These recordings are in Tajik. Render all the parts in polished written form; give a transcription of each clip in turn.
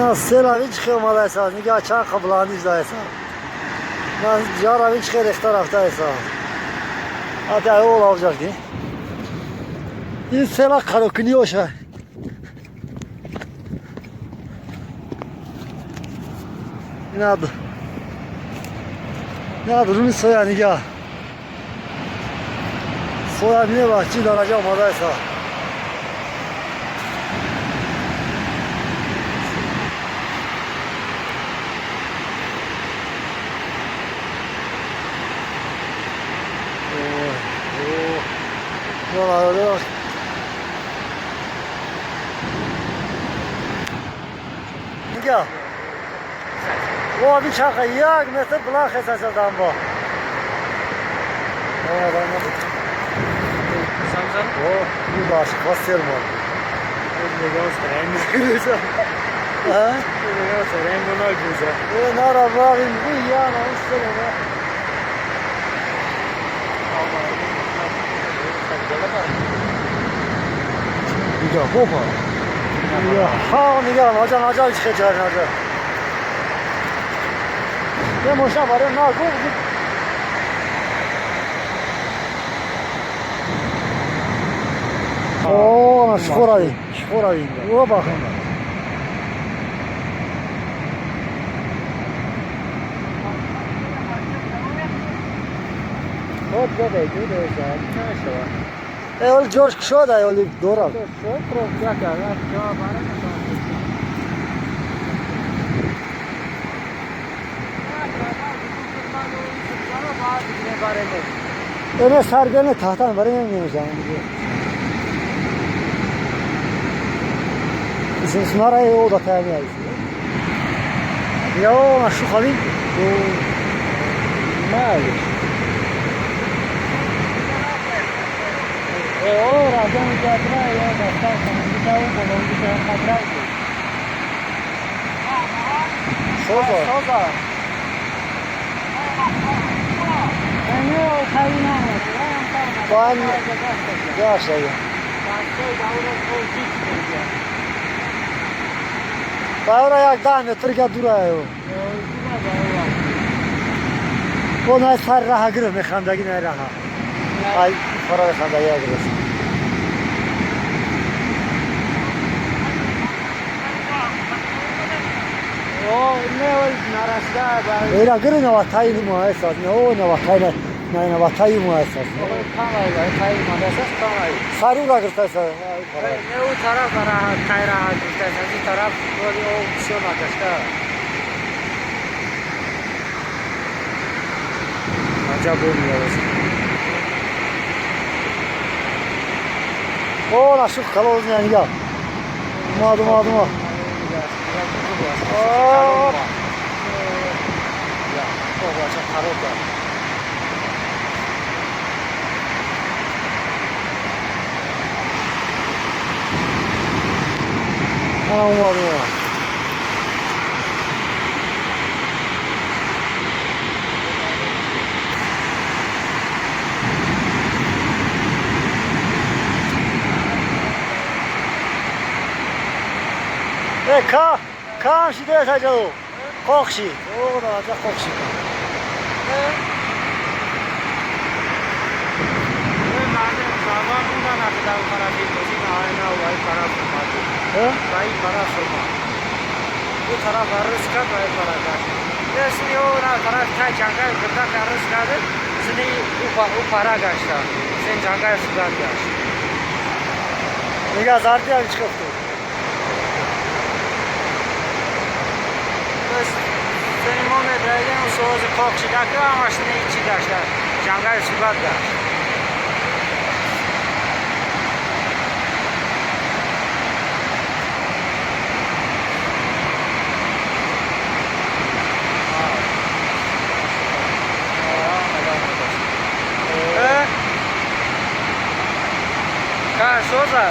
На села вич хе омада нига чанд қабланиш даеса. На ҷара вич хе рехта рафтаеса. Ата ол авжакди. Ин села қарокини оша. Инад. Инад руни соя нига. Соя неба чи дараҷа омадаеса. Нигоҳ. О, бичаха як метр баланд хесаса дамбо. Самзан? О, bu baş kasser var. Нигоҳ сарем. Ha? Нигоҳ сарем буна гуза. E nara vavim bu yana ussene. Нигоҳ, опа. Нигоҳ, ҳа, нигоҳ, наҷа, наҷа, ич хеҷар, наҷа. Е, моша баре на, гу, гу. О, на шхорави, шхорави. Опа. Хоб дода, дуда, нашава. Э, ол ҷош кушода, оли дорам. Эне саргане тахтан баре намешам. Исмара э ода таями айс. Ё, на шухали. Малиш. Э, ора, дом театра, я достался, никого было, он где-то ходрал. Соза. Соза. Пан Гаша. Паура як 10 метр га дура ё. О, най сар раха гирифт механдаги най раха. Ай, фара механдаги гирифт. О, не, нарасда. Эра гири наватаи муассас, не о наватаи на наватаи муассас. Сарура гирифтаса. Не, у тараф раха, тай раха гирифтаса, ин тараф вали о бисёр нагашта. Аҷаб бо меояд. О, на шух калоз не нига. Омад, омад, омад. О, хароб дад. Ана омад, омад. Э, ка, кам шиде саҷаду. Қоқши. О, на, қоқши. Нига зарди ам чиқифту. Ҷангали сурат гашт. Ка, соза?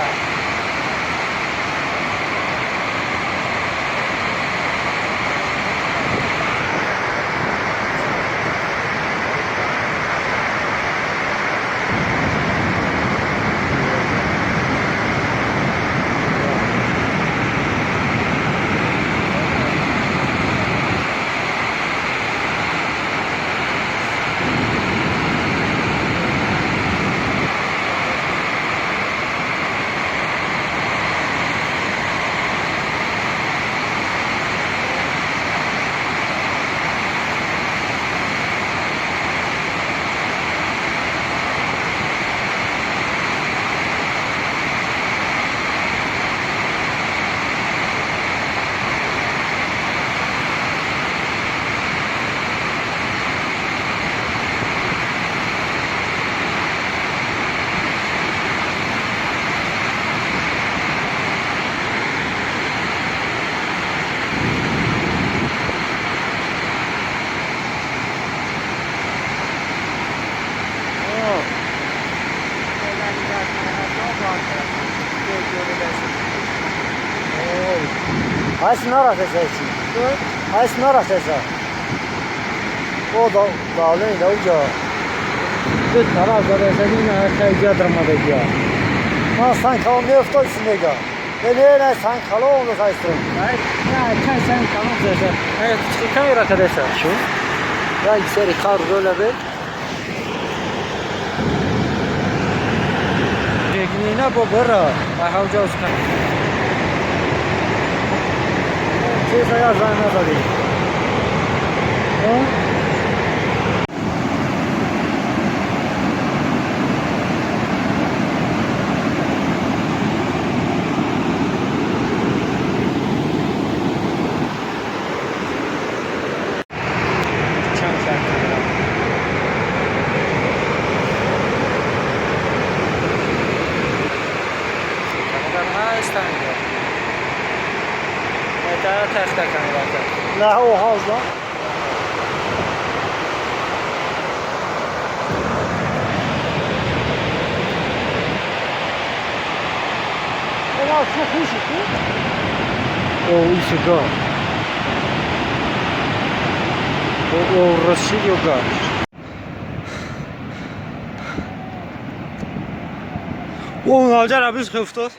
Айс нарафтеса чи? Айс нарафтеса. О давление да уҷа. Ду тараф задасани на хайҷа дармадагия. Ман санг калон меафтод синега. Не, не, не, санг калон да сайстром. Не, кай санг калон заса. Ай, камера кадеса. Шу? Ранг сери қар рӯла бе. Регнина бо бара. Ай ҳавҷа уска. Чиза я занг назади. Чанд санг камера. Камера ҳастанд. Это тахта камера. Не, о ҳавза. О, чо хуши ку? О, исуга. О, Россиюга. О, навҷара бис хефтод.